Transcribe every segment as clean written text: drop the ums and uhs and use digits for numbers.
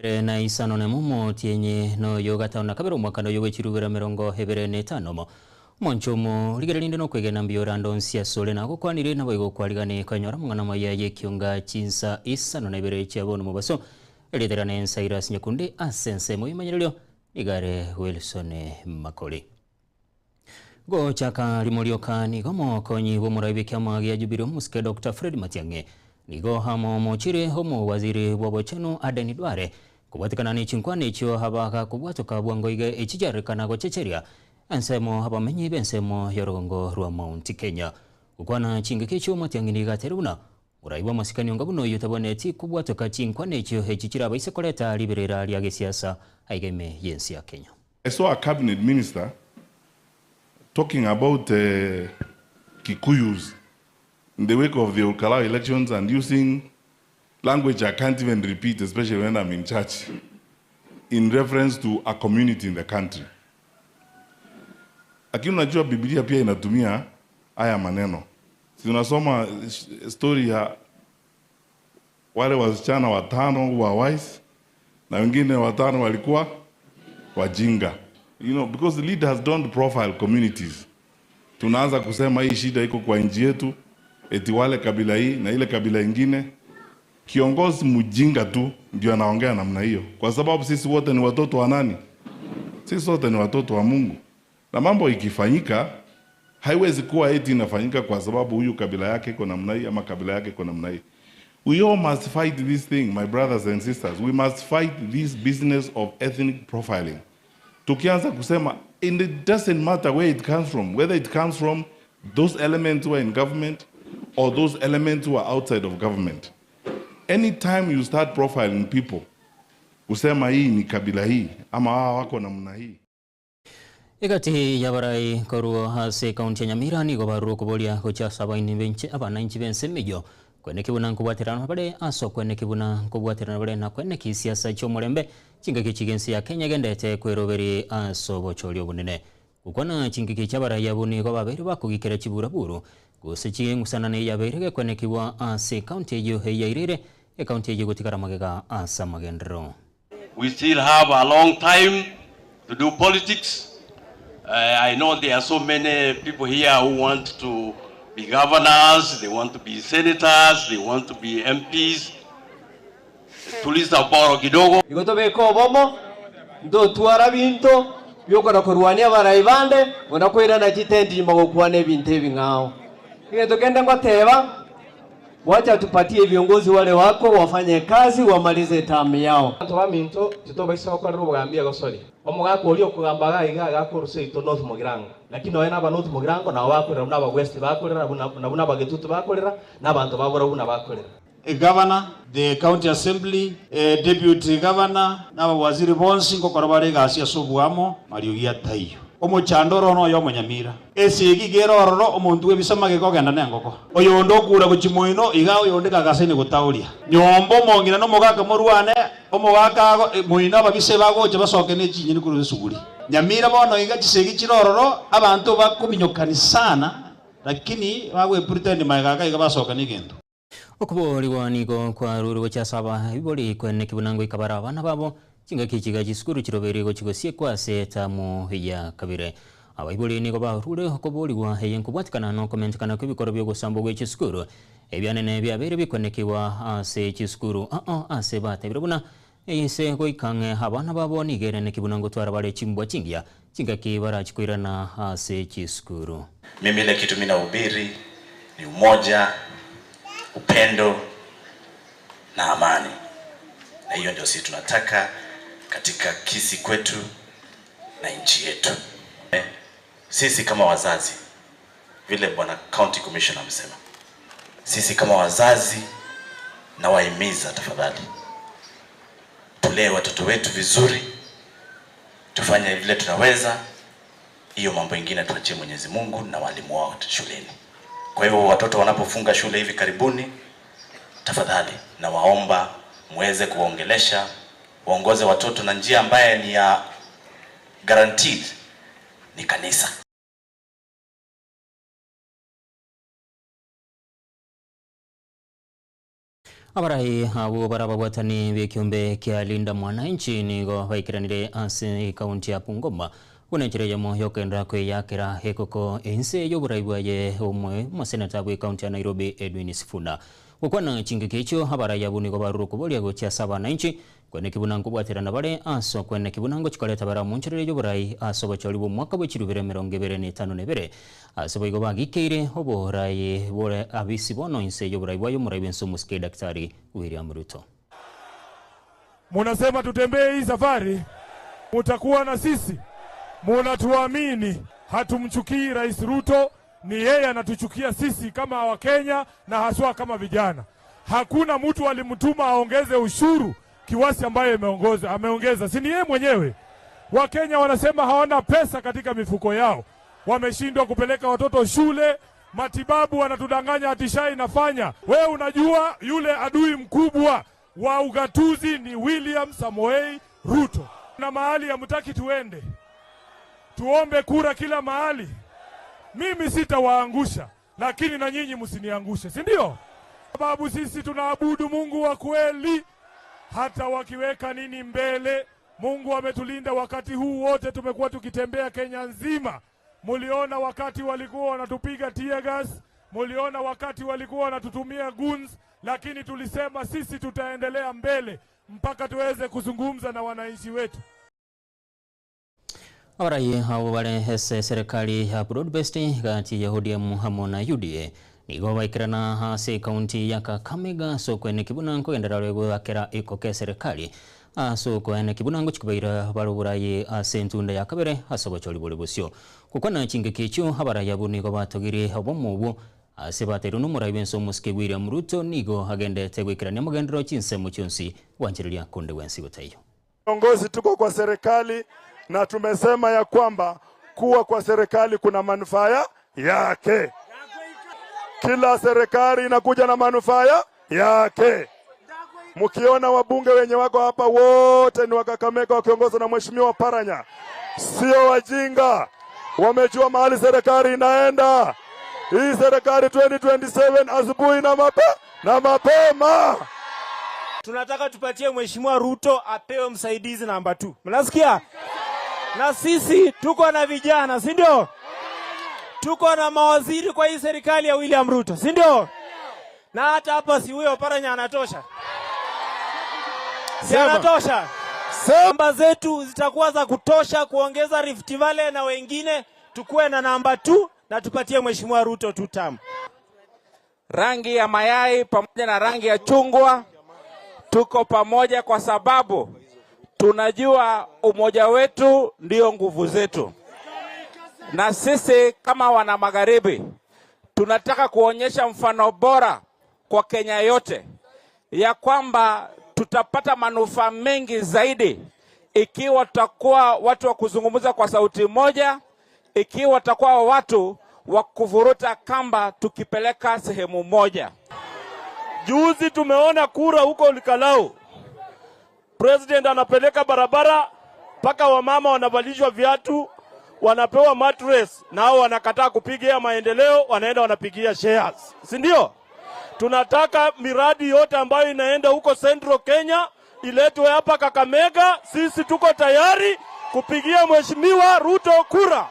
Na isano na mumo tienye no yoga taona kabero mwaka no yoga chirubera mirongo hebere ne tano monchomo ligererinde no kwegena mbiora ndonsia sole na gokwanire nabo igokwarigane kanyora mwana maya yekyonga chinsa isano na ibere chabono mubaso eliterane Cyrus Nyakundi asense muimanyererio igare Wilson Makoli go chaka limorioka nigomo konyi bomuraibe kyama ya Jubilee Muske Dr. Fred Matiang'i nigo hamo mochire homo waziri wabocheno Aden Duale kubwatikana ni chinkwane icho habaka kubwatoka bwango ige echijarekana gochecheria ensemo habamenyi bensemo yorongo rwa Mount Kenya ukwana chingekecho Matiang'i nigateruna uraiwa masikani ongabuno yutaboneti kubwatoka chinkwane icho echichira baise koleta liberera lya gesiasa aigeme yensi ya Kenya. I saw a cabinet minister talking about Kikuyus in the wake of the Olkalou elections and using language I can't even repeat, especially when I'm in church, in reference to a community in the country. Lakini unajua Biblia pia inatumia haya maneno. Si unasoma story ya wale wasichana watano wa wise na wengine watano walikuwa wajinga. You know, because the leaders don't profile communities. Tunaanza kusema hii shida iko kwa nchi yetu, eti wale kabila hii na ile kabila ingine. Kiongozi mjinga tu ndio anaongea namna hiyo. Kwa sababu sisi wote ni watoto wa nani? Sisi wote ni watoto wa Mungu. Na mambo ikifanyika haiwezi kuwa eti inafanyika kwa sababu huyu kabila yake iko namna hii ama kabila yake iko namna hii. We all must fight this thing, my brothers and sisters. We must fight this business of ethnic profiling. Tukianza kusema, and it doesn't matter where it comes from, whether it comes from those elements who are in government or those elements who are outside of government. Anytime you start profiling people, kusema hii ni kabila hii ama hawa wako namna hii. Ikati yabarai koruo hase kaunti ya Nyamira nigo baruo kubolia gocha sabaini benche abananchi bensemejo kwene kibuna nkubwatirana bare aso kwene kibuna nkubwatirana bare na kwene kisiasa cyo mulembe chingaki chigensi ya Kenya gendete kweroberi aso bocholi obunene kukwana chingaki chabara yabuni ko babere bakugikera chiburaburu gose chingusana ne yaberege kwene kibwa ase kaunti eyo heyairire e kaunti eyo gotikara magega asa magendro. We still have a long time to do politics. I know there are so many people here who want to be governors, they want to be senators, they want to be MPs. Tuliza boro kidogo. Igotobeko obomo ndo twara binto byokora kurwania baraibande onakwira na chitendi magokwana ebintu ebing'ao. Igeto kenda ngoteba wacha tupatie viongozi wale wako wafanye kazi wamalize tamu yao. Antu minto titobaisa gokorera obogambia gosori. Omogaka oria okugambaga iga agakoruse ito North Mugirango. Lakini oe naba North Mugirango nabo bakorera naba West bakorera nabo nabagetutu bakorera nabantu babora buna bakorera. Governor, the county assembly, deputy governor, naba waziri bonsi ngokora bare gasi asobuamo mariugia taiyo. Omuchandoro no yo munyamira. Esigi gerororo omuntu webisoma gekogenda nengoko. Oyo ndokura guchimoino iga oyo ndikagase gutauria. Nyombo mongina no mugaka murwane omugaka moino ababise bagocha basoke ne chinyini kuru suguri. Nyamira bono iga chisegi chirororo abantu bakuminyokani sana lakini bagwe pretend maigaka iga basoka nigendo. Okuboliwa nigo kwa ruru gocha saba iboli kwene kibunango ikabara abana babo chingaki chiga chisukuru chirobere gochigosie kwase tamu ya kabire. Abaiboli nigo barure okuboliwa heye nkubwatikana no komentikana kw'ebikoro by'ogosambo gw'echisukuru ebyanene byabere bikonekiwa ase chisukuru ase batebire buna eyese goikange abana babo nigere nekibunango twara bare chimbwa chingia chingaki barachikwirana ase chisukuru. Mimi ile kitu mimi nahubiri ni umoja, upendo na amani. Na hiyo ndio sisi tunataka katika Kisii kwetu na nchi yetu. Sisi kama wazazi, vile bwana county commissioner amesema, sisi kama wazazi na wahimiza tafadhali tulee watoto wetu vizuri, tufanye vile tunaweza. Hiyo mambo ingine tuachie Mwenyezi Mungu na walimu wao shuleni. Kwa hivyo watoto wanapofunga shule hivi karibuni, tafadhali na waomba muweze kuongelesha, waongoze watoto na njia ambaye ni ya guaranteed ni kanisa. Abarahi abo barababwatani b'ekiombe kia Linda Mwananchi nigo baikiranire ase kaunti ya Bungoma unenchereyemo yokenda kweyakera hekoko ense y'oburai bwaye omwe moseneta bwe kaunti ya Nairobi Edwin Sifuna. Gukwana chingiki echo abarayi abo nigo baruru kuboria gochia ase abananchi kwene kibunango bwaterana bare aso kwene kibunango chikoreta bara muncherere y'oburai aso bochori bwo mwaka bwe 2052 ase boigo bagikeire oborai bore abisi bono inse y'oburai bwayo murai benso muske Daktari William Ruto. Munasema tutembee hii safari, mutakuwa na sisi, munatuamini. Hatumchukii Rais Ruto, ni yeye anatuchukia sisi kama Wakenya na haswa kama vijana. Hakuna mtu alimtuma aongeze ushuru kiwasi ambaye ameongeza, si ni yeye mwenyewe. Wakenya wanasema hawana pesa katika mifuko yao, wameshindwa kupeleka watoto shule, matibabu wanatudanganya ati SHA inafanya. Wewe unajua yule adui mkubwa wa ugatuzi ni William Samoei Ruto. Na mahali hamtaki tuende, tuombe kura kila mahali. Mimi sitawaangusha, lakini na nyinyi msiniangushe, si ndio? Sababu sisi tunaabudu Mungu wa kweli, hata wakiweka nini mbele. Mungu ametulinda wakati huu wote, tumekuwa tukitembea Kenya nzima. Muliona wakati walikuwa wanatupiga tear gas, muliona wakati walikuwa wanatutumia guns, lakini tulisema sisi tutaendelea mbele mpaka tuweze kuzungumza na wananchi wetu. Abarayi habo bare hese serikali ya broad-based gati ya ODM hamo na UDA nigo baikirana hase kaunti ya Kakamega sokwene kibunango enderero gwakera ikoke serikali aso kwene kibunango chikubaira baruburayi ase ntunda ya kabere asobocholi bole bosio kukwana chingeki echo abarayi abo nigo batogire obomubu ase bateru n'omurayi benso omusike William Ruto nigo agendete gwikirania mugendero chinsemo chionsi wanchereria konde wensi gotaiyo. Viongozi tuko kwa serikali na tumesema ya kwamba kuwa kwa serikali kuna manufaa yake. Kila serikali inakuja na manufaa yake. Mkiona wabunge wenye wako hapa wote ni wa Kakamega wakiongozwa na Mheshimiwa Paranya, sio wajinga, wamejua mahali serikali inaenda. Hii serikali 2027 asubuhi na mapema. Tunataka tupatie Mheshimiwa Ruto apewe msaidizi namba 2. Mnasikia? Na sisi tuko na vijana, si ndio? Tuko na mawaziri kwa hii serikali ya William Ruto, si ndio? Na hata hapa si huyo Paranya anatosha. Si anatosha. Namba zetu zitakuwa za kutosha kuongeza Rift Valley na wengine, tukue na namba 2 na tupatie Mheshimiwa Ruto 2 term. Rangi ya mayai pamoja na rangi ya chungwa tuko pamoja kwa sababu tunajua umoja wetu ndio nguvu zetu. Na sisi kama wana magharibi tunataka kuonyesha mfano bora kwa Kenya yote ya kwamba tutapata manufaa mengi zaidi ikiwa tutakuwa watu wa kuzungumza kwa sauti moja, ikiwa tutakuwa watu wa kuvuruta kamba tukipeleka sehemu moja. Juzi tumeona kura huko Olkalou. President anapeleka barabara mpaka wamama wanavalishwa viatu, wanapewa mattress, nao wanakataa kupigia maendeleo, wanaenda wanapigia shares. Si ndio? Tunataka miradi yote ambayo inaenda huko Central Kenya iletwe hapa Kakamega. Sisi tuko tayari kupigia Mheshimiwa Ruto kura.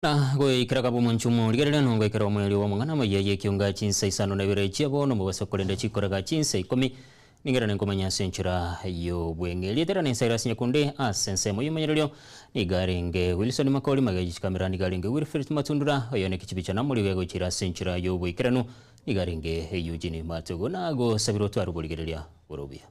Na goikira kabo munchumo ligerera nongo ikira omweri wa mangana maye kiunga chinsa isano na bire chiabo no mubasa kulenda chikoraga chinsa 10 ningera nenkomanya senchura yo bwenge litera ne Cyrus Nyakunde asense moyo manyerelyo nigarenge Wilson Makoli magaji kamera nigarenge Wilfred Matundura oyo ne kichibicha namuli wego chira senchura yo bwikiranu nigarenge Eugene Matogo nago sabiro twarubuligereria borobia.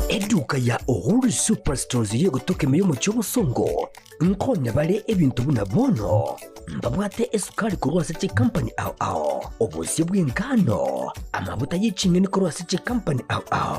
Eduka ya Uhuru Superstores yegotoka emiyomo ky'obusongo nkonya bale ebintu buna bono mbabwate esukari kurwasa company ao ao obusi bw'engano amabuta y'echingeni kurwasa company ao ao.